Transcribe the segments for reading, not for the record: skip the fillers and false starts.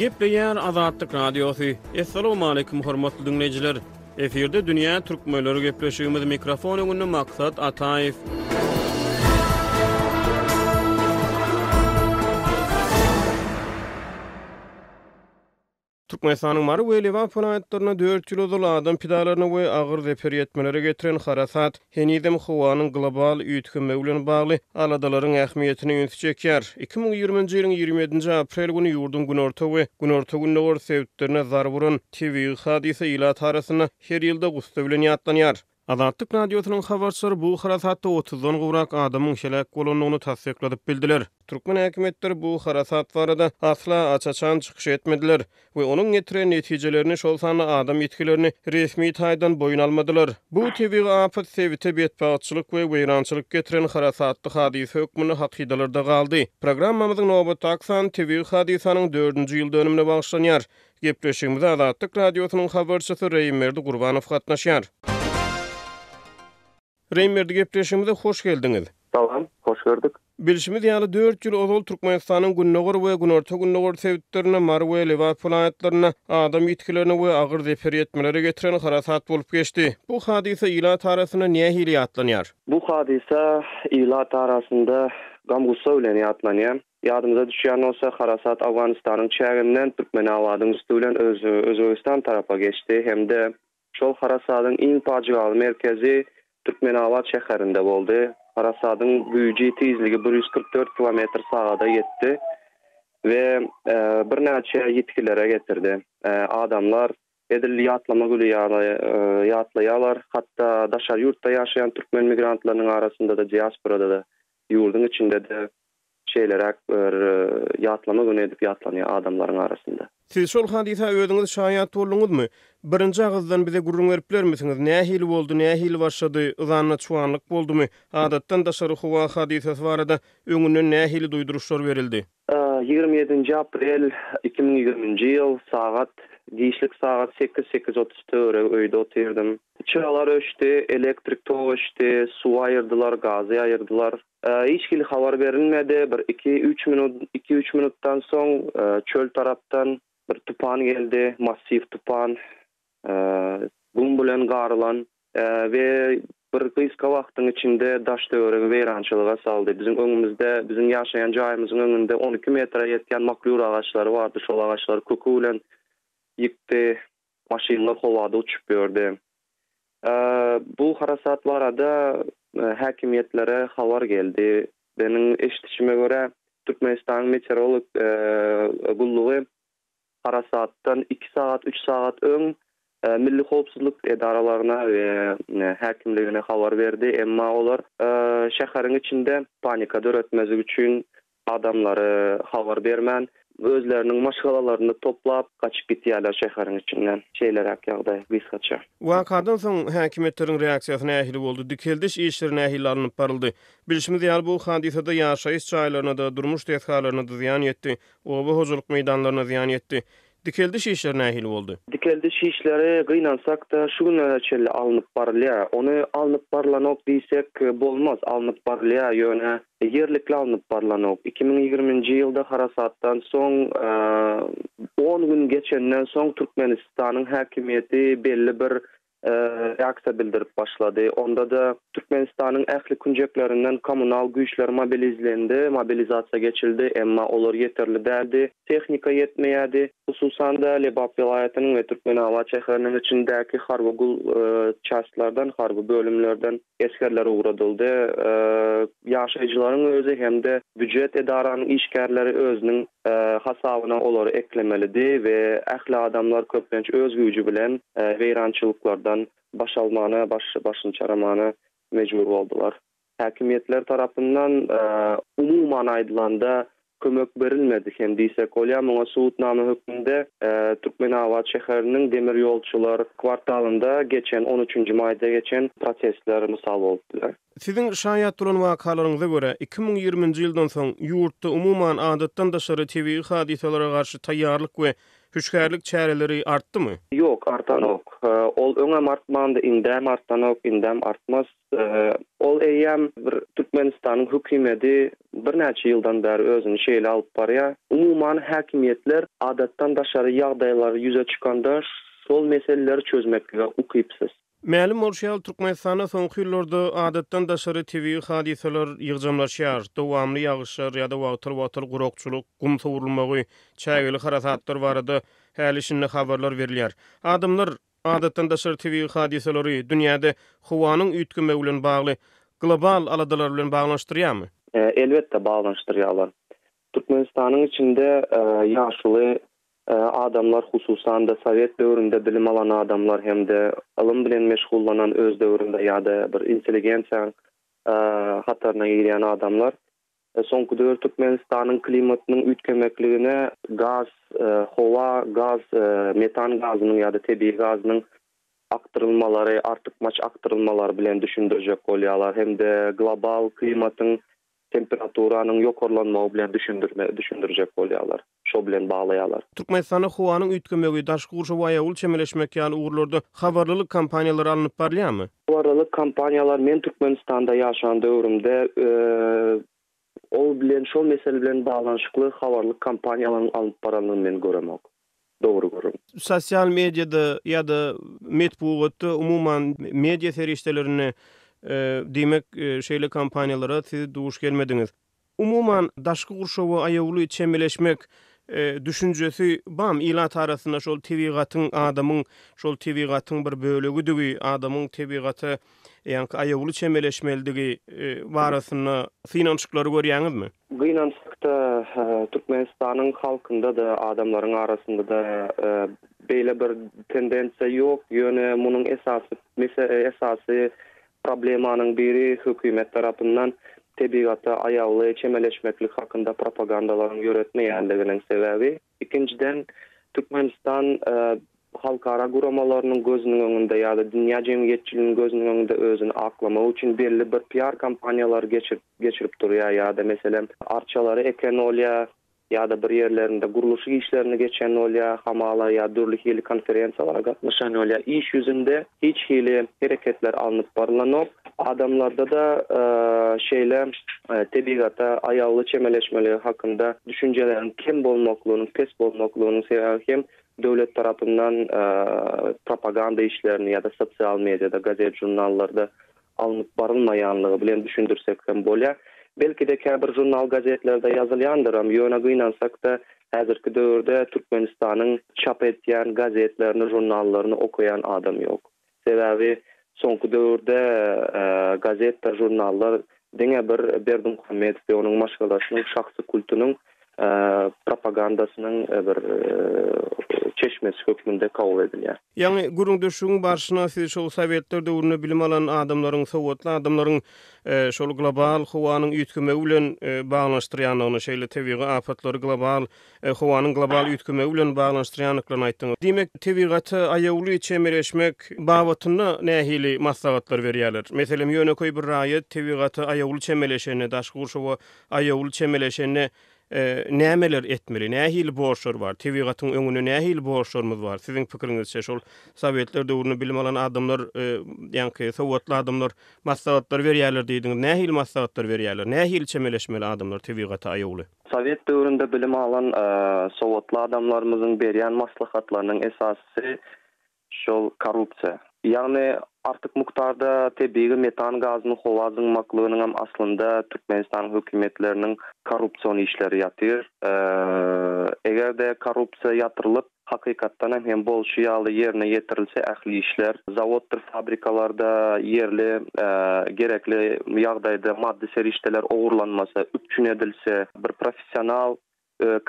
Gepleýär Azatlyk Radiosy. Assalamualaikum hormatly diňleýjiler. Efirde dünýä türkmenleri gepleşigimiz mikrofon öňünde Maksat Ataýew. Türkmenistanyň Mary we Lebap welaýatlarynda dört ýyl ozal adam pidalaryna we agyr zeper ýetmelere getiren harasat henizem howanyň global üýtgemegi bilen bagly aladalaryň ähmiýetine ünsi çekýär. 2020-nji ýylyň 27-nji aprel güni ýurduň günorta we günorta-gündogar sebitlerine zarba uran tebigy hadysa ilat arasynda her ýylda gussa bilen ýatlanýar. Azatlyk Radiosynyň habarçylary bu harasatda otuzdan gowrak adamyň heläk bolandygyny tassykladyp bildiler. Türkmen häkimiýetleri bu harasat barada asla aç-açan çykyş etmediler we onuň getiren netijelerini, şol sanda adam ýitgilerini resmi taýdan boýun almadylar. Bu tebigy apat sebite betbagtçylyk we weýrançylyk getiren harasatly hadysa hökmünde hakydalarda galdy. Programmamyzyň nobatdaky sany tebigy hadysanyň dördünji ýyl dönümine bagyşlanýar. Gepleşigimize Azatlyk Radiosynyň habarçysy Reýimberdi Gurbanow gatnaşýar. Reýimberdi, gepleşigimize hoş geldiňiz. Salam, hoş gördük. Bilşimiz ýaly, dört ýyl ozal Türkmenistanyň gündogar we günorta-gündogar sebitlerinde, Mary we Lebap welaýatlarynda adam ýitgilerine we agyr zeper ýetmelere getiren harasat bolup geçdi. Bu hadysa ilat arasynda nähili ýatlanýar? Bu hadysa ilat arasynda gam-gussa bilen ýatlanýar. Ýadyňyza düşýän bolsa, harasat Owganystanyň çäginden Türkmenabadyň üsti bilen Özbegistan tarapa geçdi hem-de şol harasadyň iň pajygaly merkezi Türkmenabat şäherinde boldy. Harasadyň güýji, tizligi 144 kilometr sagada ýetdi we birnäçe ýitgilere getirdi. Adamlar edil ýatlama güli ýaly ýatlaýarlar. Hatda daşary ýurtda ýaşaýan türkmen migrantlarynyň arasynda-da, diasporada-da, ýurduň içinde-de şeýleräk bir ýatlama güni edip ýatlanýar adamlaryň arasynda. Siz şol hadysa özüňiz şaýat bolduňyzmy? Birinji agyzdan bize gürrüň berip bilermisiňiz? Nähili boldy, nähili başlady, yzanda çuwanlyk boldumy? Adatdan daşary howa hadysasy barada öňünden nähili duýduryşlar berildi? 27-nji aprel 2020-nji ýyl sagat giçlik sagat sekiz, 8:30 töweregi öýde otyrdym. Çyralar öçdi, elektrik tok öçdi, suwy aýyrdylar, gazy aýyrdylar. Hiç hili habar berilmedi. Bir iki, üç minut, iki-üç minutdan soň çöl tarapdan bir tupan geldi, massiw tupan, gum bilen garylan we bir gysga wagtyň içinde daş-töweregi weýrançylyga saldy. Biziň öňümizde, biziň ýaşaýan jaýymyzyň öňünde 12 metre ýetýän maklýur agaçlary bardy, şol agaçlary köki bilen ýykdy, maşynlar howada uçup ýördi. Bu harasat barada häkimiýetlere habar geldi. Meniň eşidişime görä, Türkmenistanyň meteorolog gullugy harasatdan iki sagat, üç sagat öň Milli howpsuzlyk edaralaryna we häkimligine habar berdi, emma olar şäheriň içinde panika döretmezlik üçin Adamlary habar bermän, özleriniň maşgalalaryny toplap, gaçyp gitýärler şäheriň içinden. Şeýleräk ýagdaý, gysgaça. Wakadan soň häkimiýetleriň reaksiýasy nähili boldy? Dikeldiş işleri nähili alnyp baryldy? Bilşimiz ýaly, bu hadysada ýaşaýyş jaýlaryna-da, durmuş desgalaryna-da zyýan ýetdi, oba hojalyk meýdanlaryna zyýan ýetdi. Dikeldiş işleri nähili boldy? Dikeldiş işleri gynansak-da şu günlere çenli alnyp barylýar. Ony alnyp barylanok diýsek bolmaz, alnyp barylýar, ýöne ýerlikli alnyp barylanok. 2020-nji ýylda harasatdan soň on gün geçenden soň Türkmenistanyň häkimiýeti belli bir reaksiýa bildirip başlady. Onda-da Türkmenistanyň ähli künjeklerinden kommunal güýçler mobilizlendi, mobilizasiýa geçildi, emma olar ýeterli däldi. Tehnika ýetmeýärdi. Hususan-da, Lebap welaýatynyň we Türkmenabat şäheriniň içindäki harby gul çastlardan, harby bölümlerden esgerler ugradyldy. Ýaşaýjylaryň özi hem-de býujet edaranyň işgärleri özüniň hasabyna olary eklemelidi we ähli adamlar köplenç öz güýji bilen weýrançylyklardan baş almana, baş başyny çaramana mejbur boldular. Häkimiýetler tarapyndan umuman aýdylanda kömek berilmedi hem diýsek bolýar. Muňa subutnama hökmünde Türkmenabat şäheriniň demir ýolçular kwartalynda geçen on üçünji maýda geçen protestler mysal bolup biler. Siziň şaýat bolan wakalaryňyza görä, 2020-nji ýyldan soň ýurtda umuman adatdan daşary tebigy hadysalara garşy taýýarlyk we Hüşgärlik çäreleri artdymy? Ýok, artanok. Ol öňem artmandy, indem artanok, indem artmaz. Ol eýýäm bir Türkmenistanyň hökümedi birnäçe ýyldan bäri özüni şeýle alyp barýar. Umuman, häkimiýetler adatdan daşary ýagdaýlar ýüze çykanda şol meseleleri çözmeklige ukypsyz. Mälim bolşy ýaly, Türkmenistanda soňky ýyllarda adatdan daşary tebigy hadysalar ýygjamlaşýar. Dowamly ýagyşlar ýa-da wagtal-wagtal gurakçylyk, gum sowrulmagy, çägeli harasatlar barada häli-şindi habarlar berilýär. Adamlar adatdan daşary tebigy hadysalary dünýäde howanyň üýtgemegi bilen bagly global aladalar bilen baglanyşdyrýarmy? Elbetde, baglanyşdyrýarlar. Türkmenistanyň içinde ýaşuly Adamlar, hususan-da, sowet döwründe bilim alan adamlar hem-de ylym bilen meşgullanan öz döwründe ýa-da bir intelligensiýaň hataryna girýän adamlar soňky döwür Türkmenistanyň klimatynyň üýtgemekligine gaz, howa gaz, metan gazynyň ýa-da tebigy gazynyň akdyrylmalary, artykmaç akdyrylmalary bilen düşündirjek bolýarlar hem-de global klimatyň temperaturanyň ýokarlanmagy bilen düşündirme düşündirjek bolýarlar. Şo bilen baglaýarlar. Türkmenistanda howanyň üýtgemegi, daşky gurşawa aýawly çemeleşmek ýaly ugurlarda habarlylyk kampaniýalary alnyp barylýarmy? Habarlylyk kampaniýalar men Türkmenistanda ýaşan döwrümde ol bilen şol mesele bilen baglanyşykly habarlyk kampaniýalaryň alnyp barandygyny men göremok. Dogry gürrüň. Sosial mediada ýa-da metbugatda, umuman, media serişdelerinde, diýmek, şeýle kampaniýalara siz duş gelmediňiz. Umuman, daşky gurşawa aýawly çemeleşmek düşünjesi bam ilat arasynda şol tebigatyň adamyň şol tebigatyň bir bölegidigi, adamyň tebigata ýaňky aýawly çemeleşmelidigi barasynda synanyşyklary görýäňizmi? Gynansakda, Türkmenistanyň halkynda-da, adamlaryň arasynda-da beýle bir tendensiýa ýok. Ýöne munuň esasy esasy problemanyň biri hökümet tarapyndan tebigata aýawly çemeleşmeklik hakynda propagandalaryň ýöretmeýänliginiň sebäbi. Ikinjiden, Türkmenistan halkara guramalarynyň gözüniň öňünde ýa-da dünýä jemgyýetçiliginiň gözüniň öňünde özüni aklamak üçin belli bir PR kampaniýalary geçirip geçirip durýar ýa-da meselem arçalary eken bolýar ýa-da bir ýerlerinde gurluşyk işlerini geçen bolýar hamala ýa dürli hili konferensiýalara gatnaşan bolýar iş ýüzünde hiç hili hereketler alnyp barylanok adamlarda-da şeýle tebigata aýawly çemeleşmeligi hakynda düşünjeleriň kem bolmaklygynyň pes bolmaklygynyň sebäbi hem döwlet tarapyndan propaganda işlerini ýa-da sosial mediada, gazet-žurnallarda alnyp barylmaýanlygy bilen düşündirsek hem bolýar. Belki-de käbir žurnal-gazetlerde ýazylýandyram, ýöne gynansak-da häzirki döwürde Türkmenistanyň çap edýän gazetlerini, žurnallaryny okaýan adam ýok. Sebäbi soňky döwürde gazetdir žurnallar diňe bir Berdimuhamedow we onuň maşgalasynyň şahsy kultunyň propagandasynyň bir çeşmesi hökmünde kabul edilýär. Ýaňy gürrüňdeşligiň barşynda siz şol sowetler döwründe bilim alan adamlaryň, sowatly adamlaryň şol global howanyň üýtgemegi bilen baglanyşdyrýandygyny, şeýle tebigy apatlary global howanyň global üýtgemegi bilen baglanyşdyrýandyklaryny aýtdyňyz. Diýmek, tebigata aýawly çemeleşmek babatynda nähili maslahatlar berýärler? Meselem, ýönekeý bir raýat tebigata aýawly çemeleşende, daşky gurşawa aýawly çemeleşende nämeler etmeli? Nähili borçlar bar? Tebigatyň öňünde nähili borçlarymyz bar? Siziň pikiriňizçe, şol sowetler döwründe bilim alan adamlar, ýaňky sowatly adamlar maslahatlar berýärler diýdiňiz. Nähili maslahatlar berýärler? Nähili çemeleşmeli adamlar tebigata aýawly? Sowet döwründe bilim alan sowatly adamlarymyzyň berýän maslahatlarynyň esasysy şol korrupsiýa. Ýagny artyk mukdarda tebigy metan gazyny howa zyňmaklygynyňam aslynda Türkmenistanyň hökümetleriniň korrupsion işleri ýatyr. Eger-de korrupsiýa ýatyrylyp, Hakykatdanam hem bolşy ýaly ýerine ýetirilse ähli işler, zawoddyr fabrikalarda ýerli gerekli ýagdaýda maddy serişdeler ogurlanmasa, üpjün edilse, bir professional,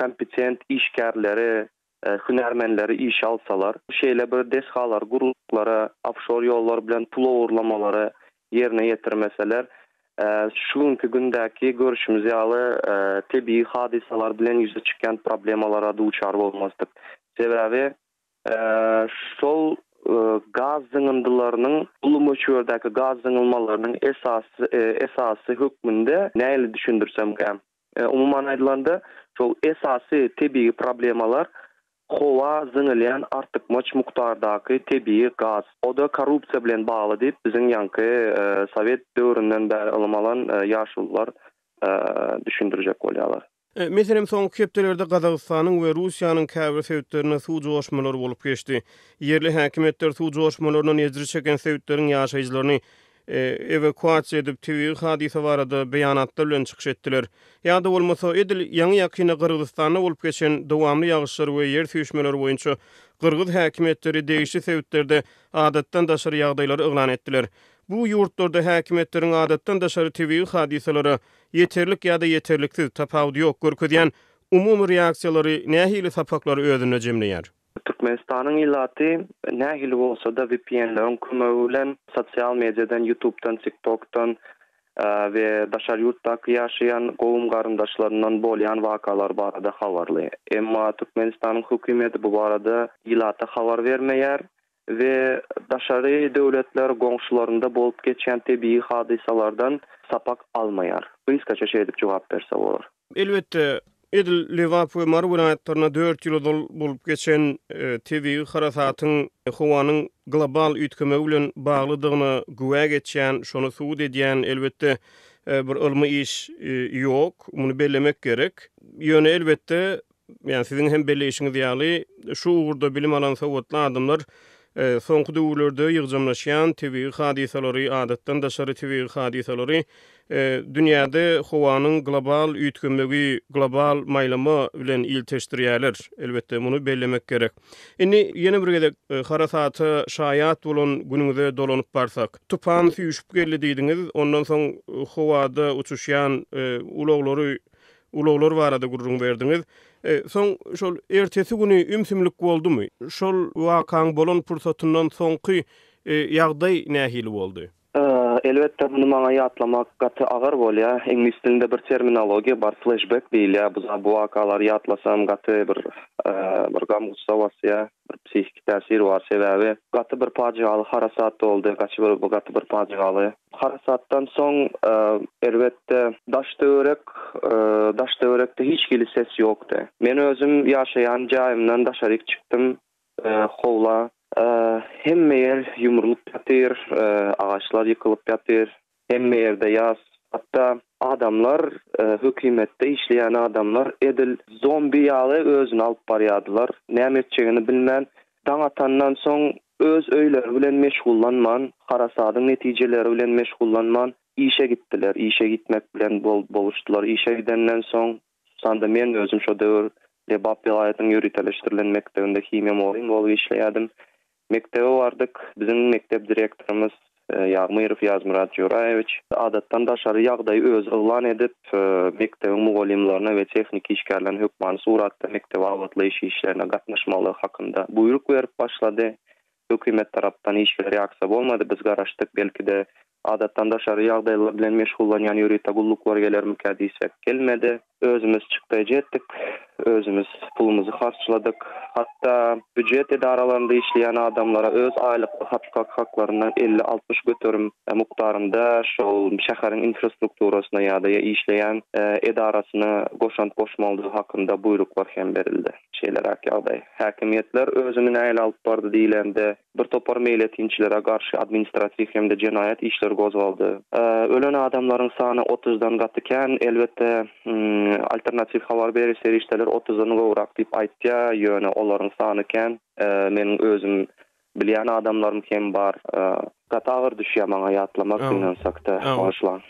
kompetent işgärleri, hünärmenleri işe alsalar, şeýle bir desgalar gurluşyklara, ofşor ýollar bilen pul ogurlamalary ýerine ýetirmeseler, şu günki gündäki görşümiz ýaly tebigy hadysalar bilen ýüze çykýan problemalara duçar bolmazdyk. Sebäbi şol gaz zyňyndylarynyň, uly möçberdäki gaz zyňylmalarynyň esasy esasy hökmünde nähili düşündirsemkäm? Umuman aýdylanda, şol esasy tebigy problemalar. Howa zyňylýan artykmaç mukdardaky tebigy gaz. O-da korrupsiýa bilen bagly diýip, biziň ýaňky sowet döwründen bäri ylym alan ýaşulular düşündirjek bolýarlar. Meselem, soňky hepdelerde Gazagystanyň we Russiýanyň käbir sebitlerinde suw joşmalary bolup geçdi. Ýerli häkimiýetler suw joşmalaryndan ejir çeken sebitleriň ýaşaýjylaryny ewakuasiýa edip, tebigy hadysa barada beýanatlar bilen çykyş etdiler. Ýa-da bolmasa, edil ýaňy-ýakynda Gyrgyzystanda bolup geçen dowamly ýagyşlar we ýer süýşmeleri boýunça gyrgyz häkimiýetleri degişli sebitlerde adatdan daşary ýagdaýlary yglan etdiler. Bu ýurtlarda häkimiýetleriň adatdan daşary tebigy hadysalara ýeterlik ýa-da ýeterliksiz, tapawudy ýok, görkezýän umumy reaksiýalary nähili sapaklary özünde jemleýär? Türkmenistanyň ilaty nähili bolsa-da VPN-leriň kömegi bilen sosial mediadan, YouTube-dan, TikTok-dan we daşary ýurtdaky ýaşaýan kowum-garyndaşlaryndan bolýan wakalar barada habarly. Emma Türkmenistanyň hökümeti bu barada ilata habar bermeýär we daşary döwletler goňşularynda bolup geçýän tebigy hadysalardan sapak almaýar. Gysgaça şeýdip jogap berse bolar. Elbetde, edil Lebap we Mary welaýatlarynda dört ýyl ozal bolup geçen tebigy harasatyň howanyň global üýtgemegi bilen baglydygyna güwä geçýän, şony subut edýän, elbetde, bir ylmy iş ýok. Muny bellemek gerek. Ýöne, elbetde, Ýagny siziň hem belleýşiňiz ýaly, şu ugurda bilim alan sowatly adamlar soňky döwürlerde ýygjamlaşýan tebigy hadysalary, adatdan daşary tebigy hadysalary dünýäde howanyň global üýtgemegi, global maýlama bilen ilteşdirýärler. Elbetde, muny bellemek gerek. Indi ýene bir gezek harasata şaýat bolan günüňize dolanyp barsak. Tupan süýşüp geldi diýdiňiz, ondan soň howada uçuşýan ulaglary Ulaglar barada gürrüň berdiňiz. Soň şol ertesi güni ümsümlik boldumy? Şol wakaň bolan pursatyndan soňky ýagdaý nähili boldy? Elbetde, muny maňa ýatlamak gaty agyr bolýar. Iňlis dilinde bir terminologiýa bar, flashback diýilýär. Bu bu wakalary ýatlasam gaty bir bir gam-gussa basýar. Bir psihiki täsir bar. Sebäbi gaty bir pajygaly harasat boldy. Gaty bir gaty bir pajygaly Harasatdan soň, elbetde, daş-töwerek, daş-töwerekde hiç hili ses ýokdy. Men özüm ýaşaýan jaýymdan daşaryk çykdym, howla. Hemme ýer ýumrulyp ýatyr, agaçlar ýykylyp ýatyr, hemme ýerde ýas. Hatda adamlar, hökümetde işleýän adamlar edil zombi ýaly özüni alyp barýardylar. Näme etjegini bilmän, Daň atandan soň öz öýleri bilen meşgullanman, harasadyň netijeleri bilen meşgullanman, işe gitdiler. Işe gitmek bilen boluşdylar. Işe gidenden soň, hususan-da men özüm şo döwür Lebap welaýatynyň ýöriteleşdirilen mekdebinde himiýa mugallymy bolup işleýärdim. Mekdebe bardyk. Biziň mekdep direktorymyz Ýagmyrow Ýazmyrat Joraýewiç adatdan daşary ýagdaýy özi yglan edip, mekdebiň mugallymlaryna we tehniki işgärlerine hökmany suratda mekdep abatlaýyş işlerine gatnaşmalygy hakynda buýruk berip başlady. Hökümet tarapdan hiç hili reaksiýa bolmady. Biz garaşdyk, belki-de, adatdan daşary ýagdaýlar bilen meşgullanýan ýörite gulluklar gelermikä diýsek, gelmedi. Özümiz çykdaýjy etdik, özümiz pulumyzy harçladyk. Hatda býujet edaralarynda işleýän adamlara öz aýlyk haklaryndan 50-60 göterim mukdarynda şol şäheriň infrastrukturasyna ýa-da işleýän edarasyna goşant goşmalydygy hakynda buýruklar hem berildi. Şeýleräk ýagdaý. Häkimiýetler özüni nähili alyp bardy diýlende, Bir topar meýletinçilere garşy administratiw hem-de jenaýat işleri gozgaldy. Ölen adamlaryň sany otuzdan gaty kän. Elbetde, alternatiw habar beriş serişdeleri otuzdan gowrak diýip aýtýar, ýöne olaryň sany kän. Meniň özüm bilýän adamlarym hem bar. Gaty agyr düşýär maňa ýatlamak, gynansakda. Bagyşlaň.